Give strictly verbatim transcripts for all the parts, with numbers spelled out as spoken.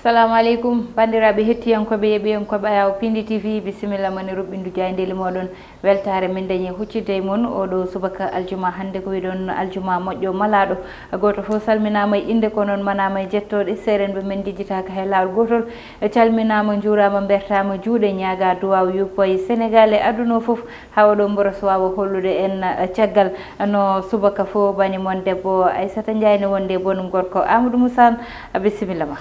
Salamu aleykum, banndiraaɓe hettiyankooɓe, yeeɓiyankooɓe Ayaawo Pindi T V, bisimilla mon e ruɓɓindu jaayndeeli mooɗon. Weltaare min dañi huccitde e mon oɗo subaka aljuma hannde, ko wiɗon aljuma moƴƴo malaaɗo. Gooto fof salminaama e innde, ko noon manaama e jettooɗe. Seerenɓe men njejjitaaka hay laawol gootol. Calminaama, njuuraama, mbertaama juuɗe, ñaagaa duwaaw yuppo e Senegaal e aduna o fof, haa oɗo mboros waawa hollude en, eh, caggal no subaka fof bani mon debbo Aissata Ndiaye ne wondi e bonum gorko Amadou Moussa Anne. Bisimilla ma.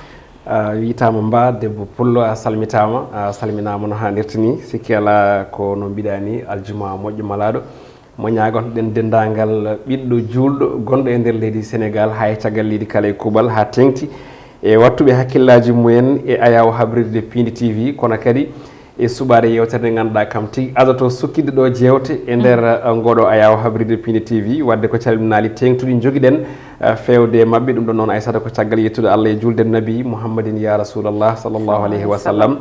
A wiytaama Mba, debbo pullo, a salmitaama, a salminaama no haanirta ni. Sikki alaa ko no mbiɗaa ni, aljuma moƴƴo malaaɗo. Mo ñaagotoɗen denndaangal ɓiɗɗo juulɗo gonɗo e nder leydi Senegaal, haa e caggal leydi kala e kuuɓal, haa teeŋti e wattuɓe hakkillaaji mumen e Ayaawo habrirde Pindi T V, kono kadi e suɓaade yeewtere nde ngannduɗaa kam tigi adoto sukkitde ɗo jeewte e nder, eh, ngoɗo Ayaawo habrirde Pindi T V. Waɗde ko calminaali teeŋtuɗi njogiɗen, eh, feewde e maɓɓe. Ɗum ɗon noon, Aissata, ko caggal yettude Allah e juulde Nabi Muhammadin ya Rasulallah sallallahu alayhi wa sallam.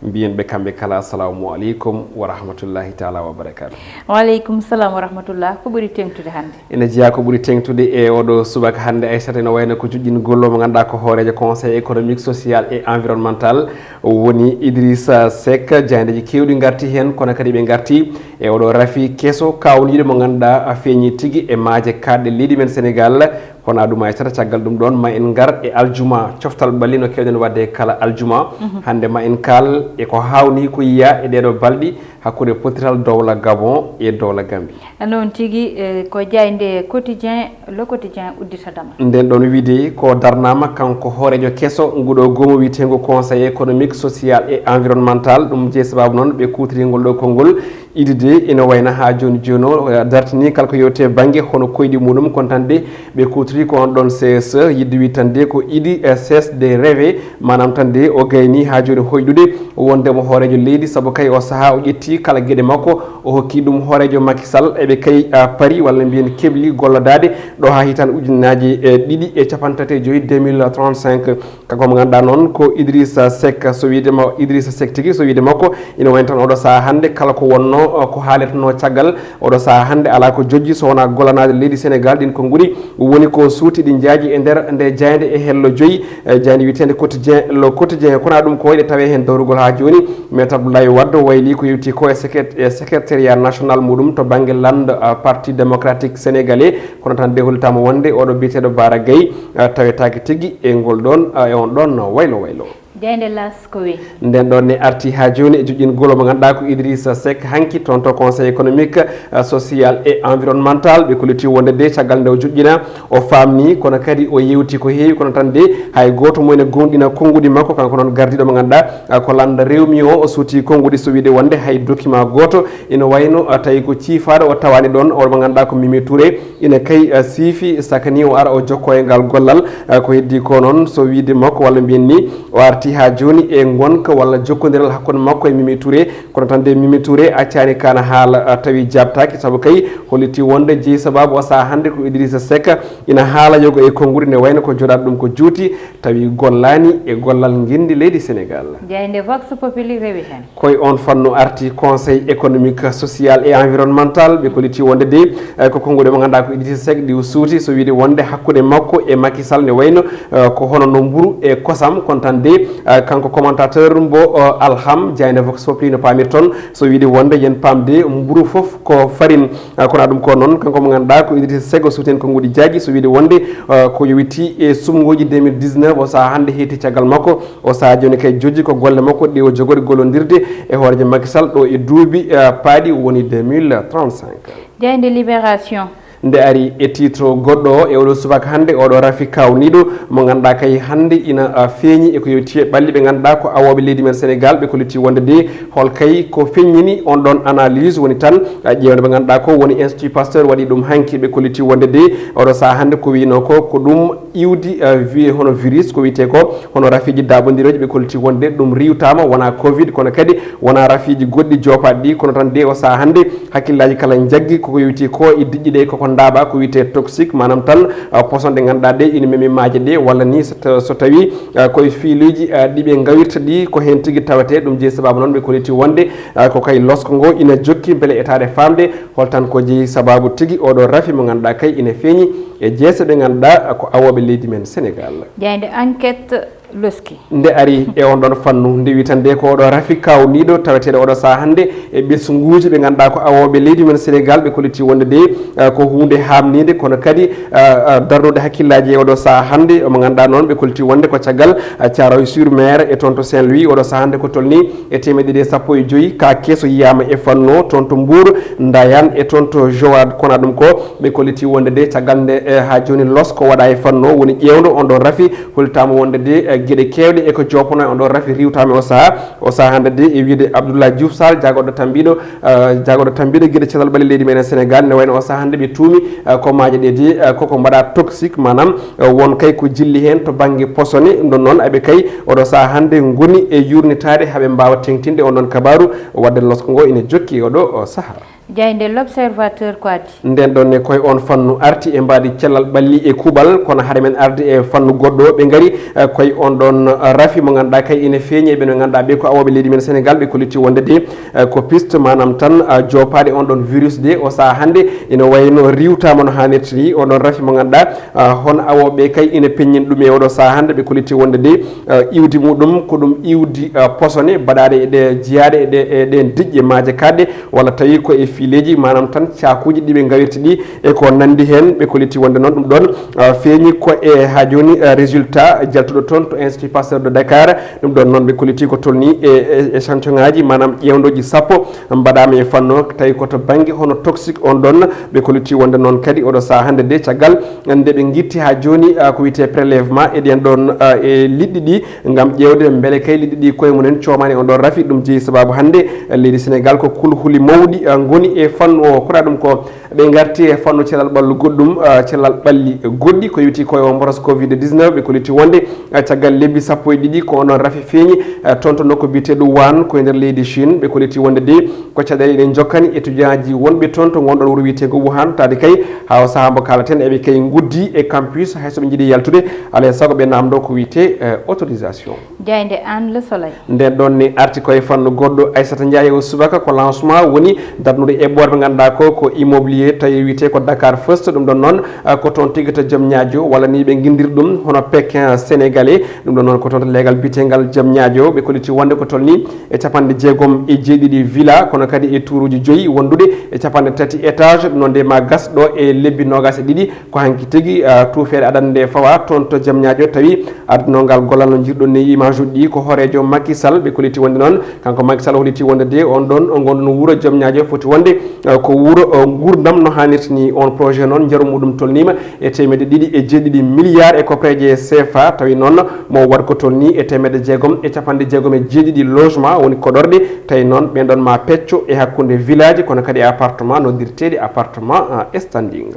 Mbiyen ɓe kamɓe kala, assalamu aleykum wa rahmatullahi taala wa barakatuh. Wa aleykum salam wa rahmatullah. Ko ɓuri teeŋtude hannde? Ene jeyaa ko ɓuri teeŋtude e oɗo subaka hannde, Aissata, ene wayno ko juɗɗingol mo ngannduɗaa ko hooreejo Conseil économique, social et environnemental woni Idrissa Seck. Jaayndeeji keewɗi ngarti heen, kono kadi ɓe ngarti e oɗo rafi keso kaawniiɗo mo ngannduɗaa a feeñi tigi e maaje kaaɗɗe leydi men Senegaal. Kono ɗum, Aissata, caggal ɗum ɗoon ma en ngar e aljuma coftal ɓalli no keewɗen waɗde kala aljuma. Mhm. Hannde ma en kaal e ko haawnii ko yiyaa e ɗeeɗo balɗi hakkunde potiral dowla Gabon e dowla Gambie. Noon tigi, eh, ko jaaynde Quotidien, Le Quotidien uddita damal. Nden ɗoon wiide ko darnaama kanko hooreejo keso nguɗo goomu wiyeteengo Conseil économique, social et environnemental. Ɗum jeyi sabaabu noon ɓe kuutorii ngol ɗo konngol. Idée ene wayna haa jooni jooni o, eh, dartinii kala ko yewtee bannge hono koyɗi muɗum, kono tan de ɓe kuutorii ko on ɗoon C S E, yiɗde wiyde tan de ko idée, eh, cesse de rêver, maanaam tan de o gaynii haa jooni hoyɗude wonde mo hooreejo leydi, sabu kay o sahaa o ƴetti kala geɗe makko, o hokki ɗum hooreejo Macky Sall. Eɓe kay, ah, pari walla mbiyen kebli gollodaade ɗo haa hitaande ujunnaaji, eh, ɗiɗi e capanɗe tati e joy, deux mille trente-cinq. Kanko mo ngannduɗaa noon ko Idrissa Seck, so wiyde ma, Idrissa Seck tigi, so wiyde makko, ina wayno tan oɗo sahaa hannde kala ko wonno, eh, ko haalirteno caggal oɗo sahaa hannde alaa ko jojji so wonaa gollanaade leydi Senegaal. Ɗin konnguɗi woni ko suuti, ɗi njaaji e nder nde jaaynde e hello joyi, eh, jaaynde wiyeteende Quotidien, Le Quotidien. Kono ɗum ko wayde tawee heen dowrugol haa jooni, Maître Abdoulaye Wade wayli ko yewti ko e secrét-, e secrétariat national muɗum to bannge Land, eh, Parti Démocratique Sénégalais. Kono tan de hollitaama wonde oɗo biyeteeɗo Bara Gaye, eh, tawetaake tigi e ngol ɗoon, eh, e on ɗoon waylo waylo. Jaaynde L'As ko wi? Nden ɗoon ne arti haa jooni e juƴƴingol mo ngannduɗaa ko Idrissa Seck hanki toon to Conseil économique, eh, social et environnemental. Ɓe kolliti wonde de caggal nde o juƴƴina, o faamni, kono kadi o yewti ko heewi, kono tan de hay gooto mo ene goonɗina konnguɗi makko. Kanko noon gardiiɗo mo ngannduɗaa, eh, ko lannda rewmi o, o suuti konnguɗi, so wiyde wonde hay document gooto ina wayno, eh, tawi ko ciifaaɗo o tawaani ɗoon, o mo ngannduɗaa ko Mimi Touré. Ina kay, eh, siifi saka ni o ara o jokko e ngal gollal, eh, ko heddi ko noon, so wiyde makko walla mbiyen ni o arti haa jooni e ngonka walla jokkondiral hakkunde makko e Mimi Touré. Kono tan de Mimi Touré accaani kaana haala, eh, tawi jaabtaaki, sabu kay holliti wonde jeyi sabaabu o sahaa hannde ko Idrissa Seck ina haala yoga e konnguɗi, ne wayno ko jooɗaade ɗum ko juuti, tawi gollaani e gollal ngenndi leydi Senegaal. Jaaynde Vox Populi rewi heen. Koye on fannu arti Conseil économique, social et environnemental. Ɓe kolliti wonde de, eh, ko konnguɗi mo ngannduɗaa ko Idrissa Seck ɗi o suuti, so wiyde wonde hakkunde makko e Macky Sall ne wayno, eh, ko hono no mburu e kosam. Kono tan de, eh, kanko commentateur mbo, eh, Alham, jaaynde Vox Populi no paamirta toon, so wiyde wonde yen paam de mburu fof ko farine. Eh, kono ɗum ko noon, kanko mo ngannduɗaa ko Idrissa Seck o suuti heen konnguɗi jaaji, so wiyde wonde, eh, ko yowiti e suɓngooji deux mille dix-neuf, o sahaa hannde heeti caggal makko. O sahaa jooni kay jojji ko golle makko ɗe o jogori gollondirde e hooreejo Macky Sall ɗo e duuɓi, eh, paaɗi woni deux mille trente-cinq. Jaaynde Libération. Nde ari e titre goɗɗo o e oɗo subaka hannde, oɗo rafi kaawniiɗo mo ngannduɗaa kay hannde ina, eh, feeñi e ko yowiti e ɓalli ɓe ngannduɗaa ko awooɓe leydi men Senegaal. Ɓe kolliti wonde de hol kay ko feññini on ɗoon analyse woni tan, eh, ƴeewde ɓe ngannduɗaa ko woni Institut Pasteur waɗi ɗum hanki. Ɓe kolliti wonde de oɗo sahaa hannde ko wiyno ko, ko ɗum iwdi, eh, wiye hono virus, ko wiyetee ko hono rafiiji daaɓondirooji. Ɓe kolliti wonde ɗum riiwtaama, wonaa covid, kono kadi wonaa rafiiji goɗɗi joopaaɗi ɗi. Kono tan de o sahaa hannde hakkillaaji kala njaggi koko yowiti ko e diƴƴe ɗe koko ndaaɓa, ko wiyetee toxique, maanaam tan, eh, poson ɗe ngannduɗaa ɗe ina memi maaje ɗe, walla ni so ta-, so tawi, eh, koye fiiluuji, eh, ɗi ɓe ngawirta ɗi ko heen tigi tawetee. Ɗum jeyi sabaabu noon ɓe kolliti wonde, eh, ko kay losko ngo ina jokki mbele etaade faamde hol tan ko jeyi sabaabu tigi oɗo rafi mo ngannduɗaa kay ina feeñi e jeese ɓe ngannduɗaa ko awooɓe leydi men Senegaal. Jaaynde Enquête. Loski. Nde ari e on ɗon fannu, nde wi tan de ko oɗo rafi kawniiɗo taweteeɗo oɗo saha hannde e ɓesnguuji ɓe ngannduɗaa ko awooɓe leydi men Sénégal, ɓe kolliti wonde de eh, ko huunde haamniinde, kono kadi eh, eh, darnude hakkillaaji e oɗo saha hannde. Omo ngannduɗaa noon, ɓe kolliti wonde ko caggal eh, Thiaroye sur Mer e toon to Saint-Louis, oɗo saha hannde ko tolni e teemedde ɗiɗi e sappo e joyi ka keso yiyaama e fannu o, toon to Mbour, Ndayane e toon to Joal. Kono ɗum ko ɓe kolliti wonde de caggal nde eh, haa jooni losko waɗa e fannu o, woni ƴeewndo on ɗon rafi, hollitaama wonde de eh, geɗe keewɗe e ko joopono e on ɗon rafi riiwtaama e o saha. O saha hannde de e wiyde Abdoulaye Diouf Sarr, jagorɗo tambiiɗo eh, jagorɗo tambiiɗo geɗe cellal ɓalli leydi meɗen Sénégal, ne wayno o saha hannde ɓe tuumi eh, ko maaje ɗe de eh, koko mbaɗa toxique, maanaam eh, won kay ko jilli heen to bannge posone. Ɗum ɗon noon, aɓe kay oɗo saha hannde ngoni e yurnitaade haa ɓe mbaawa teŋtinde on ɗon kabaaru. Waɗde losko ngo ina jokki e oɗo o saha. Jaaynde L'Observateur ko addi. Nden ɗon ne koye on fannu arti e mbaadi cellal ɓalli e kuuɓal, kono hare men arde e fannu goɗɗo, ɓe ngari eh, koye on ɗon eh, rafi mo ngannduɗaa kay ina feeñi e ɓen ɓe ngannduɗaa ɓe ko awooɓe leydi men Sénégal, ɓe kolliti wonde de eh, ko piste, maanaam tan eh, joopaade on ɗon virus de o saha hannde ina wayno riiwtaama no haanirta ni. On ɗon rafi mo ngannduɗaa eh, hono awooɓe kay ina peññin ɗum e oɗo saha hannde, ɓe kolliti wonde de eh, iwdi muɗum ko ɗum iwdi eh, posone baɗaɗe e ɗe jiyaaɗe e ɗe e ɗen diƴƴe maaje kaɗɗe, walla tawi ko e fileeji, maanaam tan caakuuji ɗi ɓe ngawirta ɗi e ko nanndi heen. Ɓe kolliti wonde noon ɗum ɗon ah, feeñi ko e haa jooni ah, résultat jaltuɗo toon to Institut Pasteur de Dakar. Ɗum ɗon noon ɓe kolliti ko tolni e e- échantillon ŋaaji, maanaam ƴeewndooji sappo mbaɗaama e fannu o, tawi ko to bannge hono toxique on ɗon. Ɓe kolliti wonde noon kadi oɗo saha hannde de caggal nde ɓe ngitti haa jooni ah, ko wiyetee prélèvement e ɗen ɗon ah, e liɗɗi ɗi, ngam ƴeewde mbele kay liɗɗi ɗi koye mumen coomaani on ɗon rafi. Ɗum jeyi sabaabu hannde eh, leydi Sénégal ko kulhuli mawɗi eh, ngoni e fannu o. Kono ɗum ko ɓe ngarti e fannu cellal ɓallu goɗɗum, eh, cellal ɓalli goɗɗi, ko yowiti koye o mboros covid dix-neuf. Ɓe kolliti wonde eh, caggal lebbi sappo e ɗiɗi ko on ɗon rafi feeñi eh, toon to nokku biyeteeɗo Wuhan, ko e nder leydi Chine. Ɓe kolliti wonde de ko caɗeele ɗe jokkani étudiantji wonɓe toon to ngonɗon wuro wiyeteego Wuhan, taade kay haa o saha mbo kaalaten eɓe kay nguddi e campus, hay so ɓe njiɗi yaltude, alaa e sago ɓe namdo ko wiyetee eh, autorisation. Jaaynde An Le Soleil. Nden ɗon ne arti koye fannu goɗɗo, Aissata Ndiaye o subaka ko lancement woni darnude eɓɓoore ɓe ngannduɗaa ko ko immobilier, tawi wiyetee ko Dakar First. Ɗum ɗon noon ah, ko toon tigi to Diamniadio, walla ni ɓe nginndir ɗum hono Pékin sénégalais. Ɗum ɗon noon ko toon to leegal biyeteengal Diamniadio. Ɓe kolliti wonde ko tolni e capanɗe jeegom e jeeɗiɗi villa, kono kadi e tuuruuji joyi wondude e capanɗe tati étage. Ɗum noon de ma gas ɗo e lebbi noogas e ɗiɗi. Ko hanki tigi ah, tuufeere adannde nde fawa toon to Diamniadio, tawi adduno ngal gollal no njirɗon ni image uji ɗi ko hooreejo Macky Sall. Ɓe kolliti wonde noon, kanko Macky Sall holliti wonde de on ɗon o ngonɗon wuro Diamniadio foti wonde ah, ko wuro ah, nguurndam no haanirta ni. On projet noon njaru muɗum tolniima e teemedde ɗiɗi e jeeɗiɗi milliards e koppareeje C F A, tawi noon mo waɗ ko tolni e teemedde jeegom e capanɗe jeegom e jeeɗiɗi logement woni koɗorɗe, tawi noon ɓen ɗon ma pecco e hakkunde village kono kadi e appartement noddirteeɗi appartement ah, standing.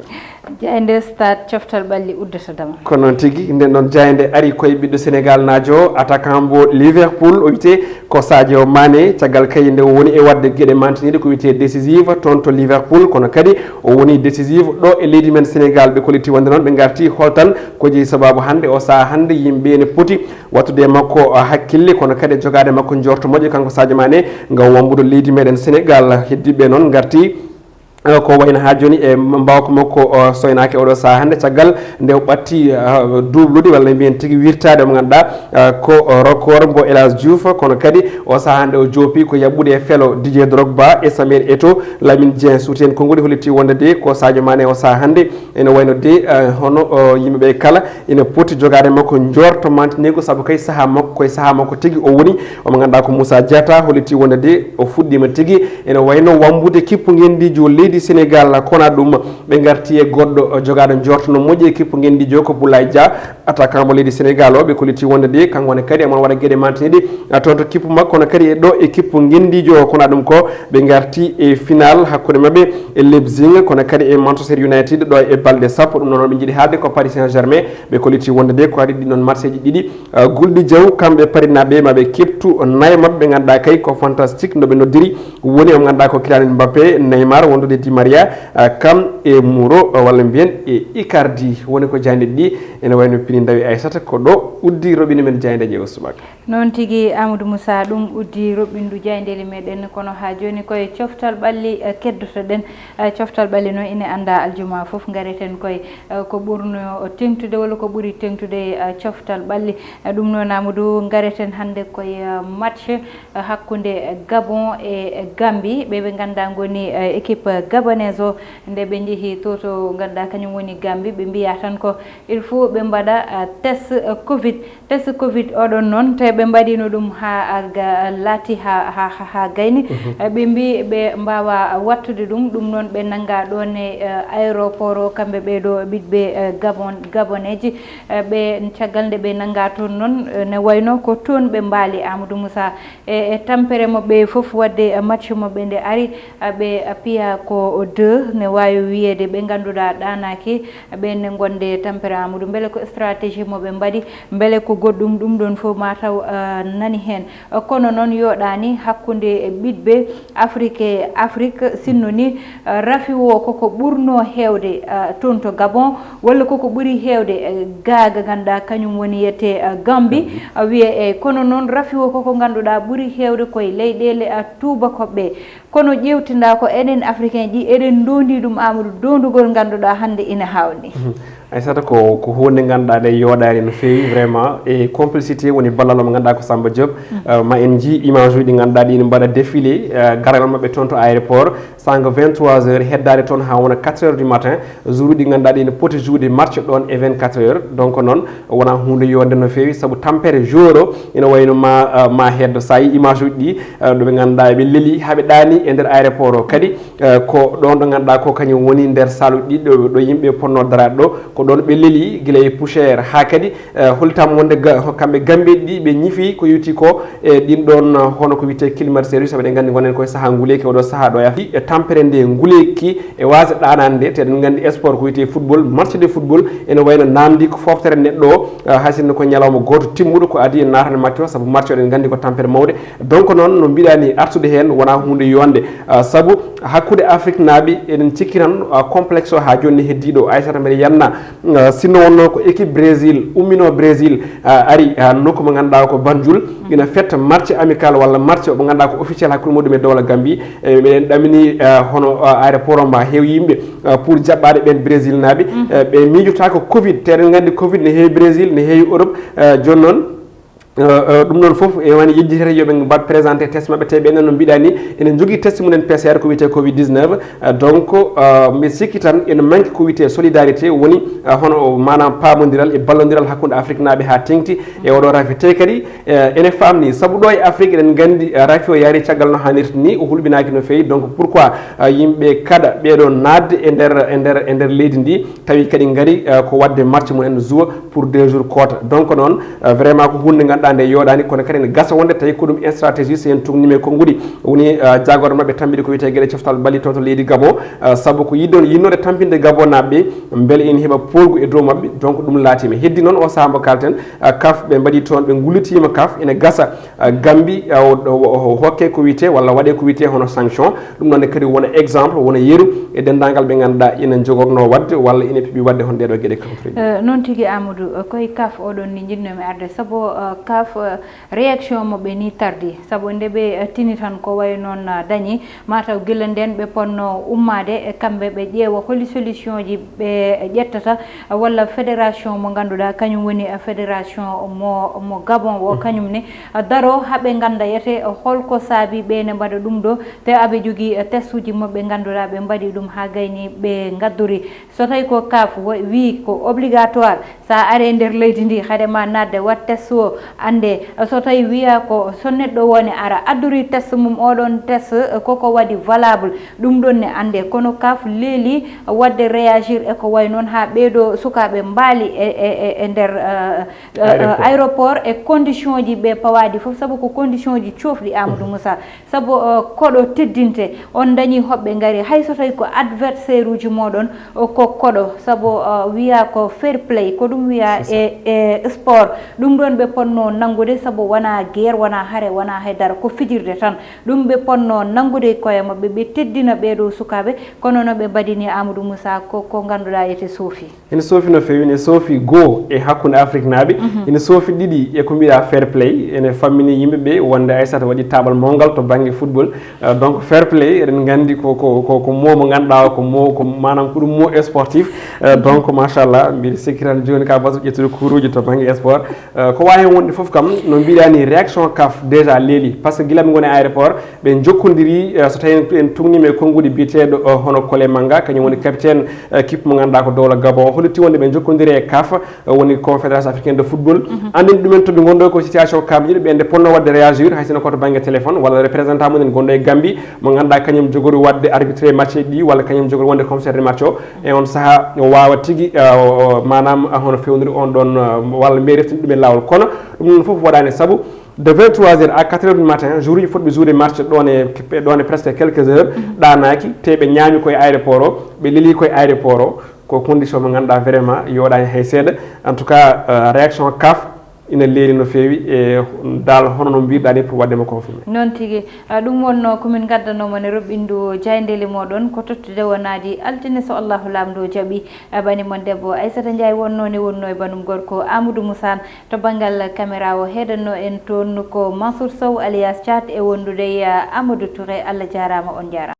Jaaynde Stade, coftal ɓalli uddata dama. Ko noon tigi, nden ɗon jaaynde ari koye ɓiɗɗo Sénégal naajo, attaquant mbo Liverpool, o wiyetee ko Sadio Mané. Caggal kay nde o woni e waɗde geɗe mantiniiɗe ko wiyetee décisive toon to Liverpool, kono kadi o woni décisive ɗo e leydi men Sénégal. Ɓe kolliti wonde noon ɓe ngarti holtan ko jeyi sabaabu hannde o saha hannde yimɓe ene poti wattude e makko hakkille, kono kadi e jogaade makko njorto moƴƴo kanko Sadio Mané ngam wambude leydi meɗen Sénégal. Heddiiɓe noon ngarti Eh, ko wayno haa jooni e mbawka makko o soynaaki oɗo saha hannde, caggal nde o ɓatti eh, duublude walla mbiyen tigi wirtaade mo ngannduɗaa eh, ko record mbo El Hadj Diouf, kono kadi o saha hannde o joopi ko yaɓɓude e felo Didier Drogba e Samuel Eto'o. Lamine Dieng suuti heen konguɗi, holliti wonde de ko Sadio Mané o saha hannde ene wayno de eh, hono eh, yimɓe ɓe kala ina poti jogaade makko njorto mantiniigu, sabu kay saha makko koye saha makko tigi o woni. Omo ngannduɗaa ko Moussa Diatta, holliti wonde de o fuɗɗiima tigi ene wayno wambude kippu ngenndiijo leydi Sénégal. Kono ɗum ɓe ngarti e goɗɗo jogaaɗo njorto no moƴƴi e kippu ngenndiijo ko Boulaye Dia, attaquant mo leydi Sénégal o. Ɓe kolliti wonde de kanko ne kadi emo waɗa geɗe mantiniiɗe toon to kippu makko, kono kadi e ɗo e kippu ngenndiijo o. Kono ɗum ko ɓe ngarti e final hakkunde maɓɓe e Leipzig, kono kadi e Manchester United ɗo e balɗe sappo. Ɗum noon ɓe njiɗi haalde ko Paris Saint-Germain. Ɓe kolliti wonde de ko ari ɗin noon matcheji ɗiɗi ah, gulɗi jaw, kamɓe parinaaɓe maɓe keɓtu nayo maɓɓe ɓe ngannduɗaa kay ko fantastique no ɓe noddiri. Woni o ngannduɗaa ko Kylian Mbappé, Neymar, wondude Di Maria, ah, kam e Muro, ah, walla mbiyen e Icardi. Woni ko jaaynde ɗi ene wayno pini ndawi Aysata, ko ɗo uddi roɓine men jaayndeeji e oo subaka. Noon tigi, Amadou Moussa, ɗum uddi roɓɓindu jaayndeeli meɗen, kono haa jooni koye coftal ɓalli, eh, keddotoɗen. Eh, coftal ɓalli noon ine annda aljuma fof ngareten koye, eh, ko ɓurno teŋtude walla ko ɓuri teŋtude, eh, coftal ɓalli. Eh, ɗum noon, Amadou, ngareten hannde koye, eh, match hakkunde Gabon e Gambie, ɓe ɓe ngannduɗaa ngoni, eh, équipe gabonaise o. Nde ɓe njehi to, to ngannduɗaa kañum woni Gambie, ɓe mbiya tan ko il faut ɓe mbaɗa, eh, test, eh, covid. Test covid oɗon noon, te ɓe mbaɗino ɗum haa, ah, ga-, laati haa, haa, haa, haa gayni. Eh, ɓe mbi ɓe mbaawa wattude ɗum. Ɗum noon ɓe nannga ɗoon e, eh, aéroport o, kamɓe ɓee ɗo ɓiɗɓe, eh, Gabon, Gaboneeji. Eh, ɓe, caggal nde ɓe nannga toon noon, eh, ne wayno ko toon ɓe mbaali, Amadou Moussa. E, e tampere maɓɓe fof, waɗde, eh, match maɓɓe nde ari, eh, ɓe, eh, piya ko deux, ne waawi wiyeede ɓe ngannduɗaa ɗaanaaki, eh, ɓe ne ngonde tampere Amadou. Mbele ko stratégie mo ɓe mbaɗi, mbele ko goɗɗum, ɗum ɗoon fof ma taw, eh, nani heen. Eh, kono noon yooɗaani hakkunde ɓiɗɓe Afrique e Afrique, sinno ni, eh, rafi o koko ɓurno heewde, eh, toon to Gabon, walla koko ɓuri heewde, eh, gaa ga ngannduɗaa kañum woni yiyetee, eh, Gambie, eh, wiye, eh, kono noon rafi o koko ngannduɗaa ɓuri heewde koye leyɗeele, eh, tuubakoɓe. Kono ƴeewtinda ko enen Africain ji, eɗen ndoondi ɗum, Amadou, doondugol ngannduɗaa hannde ina haawni. Mhm. Aysata, ko, ko huunde ngannduɗaa nde yooɗaani no feewi, vraiment, e complicité woni ballal mo ngannduɗaa ko Samba Diop. Mhm. Eh, ma en njii image uji ɗi ngannduɗaa ɗi ne mbaɗa défilé, eh, garal maɓɓe toon to aéroport, sanga vingt-trois heures, heddaade toon haa wona quatre heures du matin, jour uji ɗi ngannduɗaa ɗi ne poti jouer match ɗoon e vingt-quatre heures. Donc noon, wonaa huunde yooɗnde no feewi, sabu tampere jour o ina wayno ma, eh, ma heddo. So a yii image uji ɗi, eh, ɗo ɓe ngannduɗaa ɓe leli haa ɓe ɗaani e nder aéroport o. Kadi, eh, ko ɗoon ɗo ngannduɗaa ko kañum woni nder salle uji ɗi ɗo, ɗo yimɓe potnoo daraade ɗo, ko ɗoon ɓe leli gila e poussière haa kadi, eh, hollitaa wonde ga-, ho-, kamɓe Gambiiɓe ɗi ɓe ñifi ko yowiti ko e ɗin ɗoon, eh, hono ko wiyetee climatiseur, sabu eɗen nganndi ngonen koye sahaa nguleeki, oɗo sahaa ɗo e Afrik, e tampere nde nguleeki e waasde ɗaanaande, te eɗen nganndi sport ko wiyetee football, match de football, ene wayno naamndi ko foftere neɗɗo o, ah, hay sinno ko ñalawma gooto timmuɗo ko adii e naatande match o, sabu match o eɗen nganndi ko tampere mawde. Donc noon, no mbiɗaa ni, artude heen wonaa huunde yonde, ah, sabu hakkunde Afriknaaɓe eɗen cikki tan, ah, complexe o haa jooni ne heddii ɗo. Aysata, mbeɗa yiyannaa, ah, sinno wonnoo ko équipe Brésil, umminoo Brésil, ah, ari, ah, nokku mo ngannduɗaa ko Banjul, ina fetta match amical walla match mo ngannduɗaa ko officiel hakkunde muɗum e dowla Gambie. E meɗen ɗamini, ah, hono, ah, aéroport o ma heew yimɓe, ah, pour jaɓɓaade ɓeen Brésilnaaɓe. Eh, ɓe miijotaako covid, te eɗen nganndi covid ne heewi Brésil, ne heewi Europe. Eh, jooni noon, eh, eh, ɗum ɗoon fof e wani yejjitata yo ɓe mbaɗ présenté test maɓɓe, te ɓeen no mbiɗaa ni ene njogii test mumen P C R ko wiyetee covid dix-neuf. Eh, donc, eh, mbiɗa sikki tan ene manque ko wiyetee solidarité, woni, eh, hono maanaam paamondiral e ballondiral hakkunde Afriknaaɓe haa teŋti e oɗo rafi. Te kadi, eh, ene faamni, sabu ɗo e Afrique eɗen nganndi, eh, rafi o yaari caggal no haanirta ni, o hulɓinaaki no feewi. Donc pourquoi, eh, yimɓe kaɗa ɓeeɗo naatde e nder, e nder, e nder leydi ndi, tawi kadi ngari, eh, ko waɗde match mumen joua pour deux jours koota. Donc noon, eh, vraiment ko huunde ngannduɗaa nde yooɗaani, kono kadi ene gasa wonde tawi ko ɗum en stratégie, so en tugnii e konnguɗi. Woni, eh, jaagorɗo maɓɓe tambiɗi ko wiyetee geɗe coftal bali toon to leydi Gabon, eh, sabu ko yiɗde, yiɗnoode tampinde Gabon naaɓe ɓe, mbele ene heɓa poolgu e dow maɓɓe. Donc ɗum laatiima. Heddi noon o sahaa mo kalten, eh, kaf ɓe mbaɗi toon, ɓe ngullitiima kaf, ene gasa, eh, Gambie, eh, o, o, o hokke ko wiyetee walla waɗe ko wiyetee hono sanction. Ɗum noon ne kadi wona exemple, wona yeru e denndaangal ɓe ngannduɗaa ina njogornoo waɗde walla ina piɓi waɗde hono ɗeeɗo geɗe kamfre. Eh, noon tigi Amadou, eh, koye kaf oɗon ni njiɗnoomi arde, sabu, eh, kaf, eh, réaction maɓɓe ni tardi, sabu nde ɓe, eh, tini tan ko wayi noon, eh, dañi, mataw gila ndeen ɓe potnoo ummaade e kamɓe ɓe ƴeewa holi solution ji ɓe ƴettata, eh, walla fédération mo ngannduɗaa kañum woni, eh, fédération mo, mo Gabon o, kañum ne, eh, daro haa ɓe ngannda yete, eh, holko saabi ɓe ne mbaɗa ɗum ɗo, te aɓe jogii, eh, test uji maɓɓe ngannduɗaa ɓe mbaɗi ɗum haa gayni ɓe ngaddori. So tawi ko kaf wo-, wii ko obligatoire, sa are nder leydi ndi, haade ma nadde wat test o, annde. So tawi wiya ko so neɗɗo woni ara addori test mum, oɗon test koko waɗi valable, ɗum ɗon ne annde. Kono kaf leeli waɗde réagir e ko way noon, haa ɓeeɗo sukaaɓe mbaali e, e, e, e nder, eh, eh, eh, aéroport, e condition ji ɓe pawaɗi fof, sabu ko condition ji coofɗi, Amadou Moussa. Sabu, uh, koɗo teddinte, on dañi hoɓɓe ngari, hay so tawi ko adversaire uji moɗon, uh, ko koɗo, sabu, uh, wiya ko fair play, ko ɗum wiya e, e sport. Ɗum ɗon ɓe ponno nanngude, sabu wonaa guerre, wonaa hare, wonaa hay dara, ko fijirde tan. Ɗum ɓe potnoo nanngude e koye maɓɓe, ɓe teddina ɓee ɗoo sukaaɓe, kono no ɓe mbaɗini Amadou Moussa ko, ko ngannduɗaa ete soofi. Ene soofi no feewi, ene soofi goo e hakkunde Afriknaaɓe, ene soofi ɗiɗi e ko mbiɗa fair play, ene fammini yimɓe ɓe wonde Aissata waɗi taaɓal mawngal to bannge football. Euh, donc fair play, eɗen nganndi ko, ko, ko, ko mot mo ngannduɗaa ko mot, ko maanaam ko ɗum mot sportif. Euh, donc machallah, mbiɗa sikki tan jooni ka basu ƴettude kuuruuji to bannge sport. Euh, ko waawi heen wonde fof kam, no mbiɗa ni, réaction CAF déjà leeli, par ce que gila ɓe ngoni aéroport, ɓe njokkondiri, euh, so tawi en, en tugniima e konnguɗi biyeteeɗo, euh, hono Kole Manga, kañum woni capitaine, euh, équipe mo ngannduɗaa ko dowla Gabon, o hollitii wonde ɓe njokkondiri e CAF, euh, woni Confédération Africaine de Football. Anndini ɗumen to ɓe ngonɗo ko situation CAF jiɗi ɓe nde ponno waɗde réagir, hay sinno ko to bannge téléphone walla représentant mumen gonɗo e Gambie, mo ngannduɗaa kañum jogori waɗde arbitré match ɗi walla kañum jogori wonde commissaire de match o. E on saha o waawa tigi, euh, o, o, maanaam, ah, hono fewndiri on ɗon, euh, walla mbiye reftin ɗum e laawol. Kono ɗum ɗon fof waɗaani, sabu de vingt-trois heures à quatre heures du matin, jour uji fotɓe jouer match ɗon e, ɗon e presque quelques heures, ɗaanaaki, te ɓe ñaami koye aéroport o, ɓe leli koye aéroport o, ko condition mo ngannduɗaa vraiment yooɗaani hay seeɗa. En tout cas, euh, réaction CAF ina leeli no feewi e dal hono no mbiɗa ni pour waɗde mo confirmé. Noon tigi. Ah, ɗum wonnoo ko min ngaddanoo mon e roɓɓindu jaayndeeli mooɗon, ko tottude wonaa di altine so Allahu Laamɗo jaɓi. Ah, bani mon debbo Aissata Ndiaye wonnoo ne wonnoo e banum gorko Amadou Moussa. To banngal caméra o heedannoo en toon ko Mansour Sow alias Thiat e wondude e, ah, Amadou Touré. Allah jaaraama, on njaaraama.